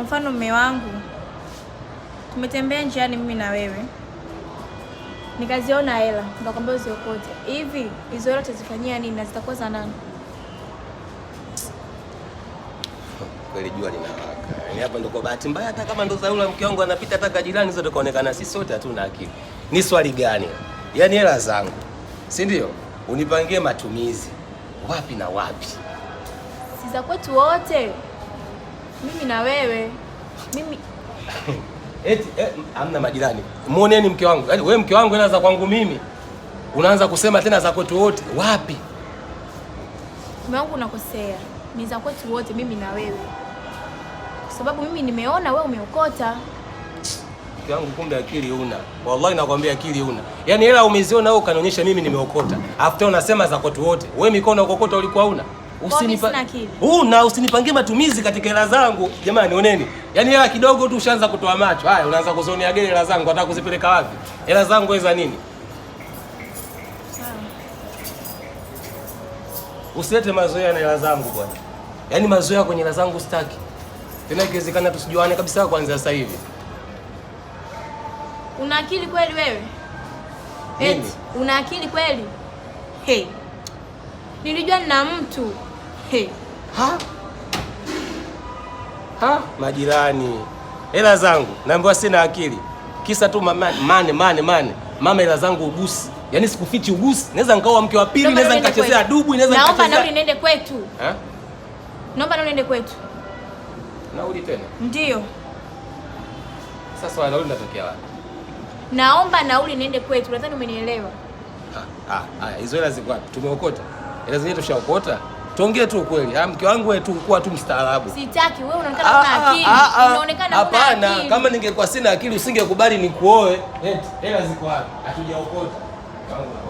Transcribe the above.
Mfano mume wangu, tumetembea njiani mimi na wewe, nikaziona hela, nikakwambia uziokote. Hivi hizo hela utazifanyia nini na zitakuwa za nani? Kweli jua linawaka. Yaani hapa ndo kwa bahati mbaya, hata kama ndo za mke wangu anapita hata jirani zote kaonekana sisi sote hatuna akili. Ni swali gani? Yaani hela zangu, si ndio? Unipangie matumizi wapi na wapi? Si za kwetu wote, mimi na wewe. Mimi eti amna majirani. Muoneni mke wangu. Yaani wewe mke wangu hela za kwangu mimi. Unaanza kusema tena za kwetu wote. Wapi? Mume wangu unakosea. Ni za kwetu wote, mimi na wewe. Kwa sababu mimi nimeona wewe umeokota. Mke wangu kumbe akili una. Wallahi nakwambia akili una. Yaani hela umeziona wewe ukanionyesha mimi nimeokota. Alafu tena unasema za kwetu wote. Wewe mikono ukokota ulikuwa una? Una usinipangie matumizi katika hela zangu. Jamani oneni. Yaani hela kidogo tu ushaanza kutoa macho. Haya unaanza kuzonia gari hela zangu, nataka kuzipeleka wapi? Hela zangu za nini? Sawa. Usilete mazoea na hela zangu bwana. Yaani mazoea kwenye hela zangu sitaki. Tena ikiwezekana tusijuane kabisa kuanzia sasa hivi. Una akili kweli wewe? Mimi? Eti, una akili kweli? Hey. Nilijua nina mtu. Hey. Ha? Ha? Majirani. Hela zangu naambiwa sina akili. Kisa tu mane mane mane. Mama hela zangu ugusi. Yaani sikufichi ugusi. Naweza nikaoa mke wa pili, Naomba naweza nauli niende nikachezea kwetu. dubu, naweza Naomba nikachezea. nauli niende kwetu. Ha? Naomba nauli niende kwetu. Nauli tena? Ndio. Sasa nauli natokea wapi? Naomba nauli niende kwetu. Nadhani umenielewa. Haya, hizo hela ziko wapi? Tumeokota. Hela zenyewe tushaokota. Tuongee tu ukweli. Mke wangu wewe tu kuwa tu mstaarabu. Sitaki, wewe unaonekana huna akili. Unaonekana huna Hapana, akili. kama ningekuwa sina akili usingekubali nikuoe. Eti, hela ziko wapi? Hatujaokota.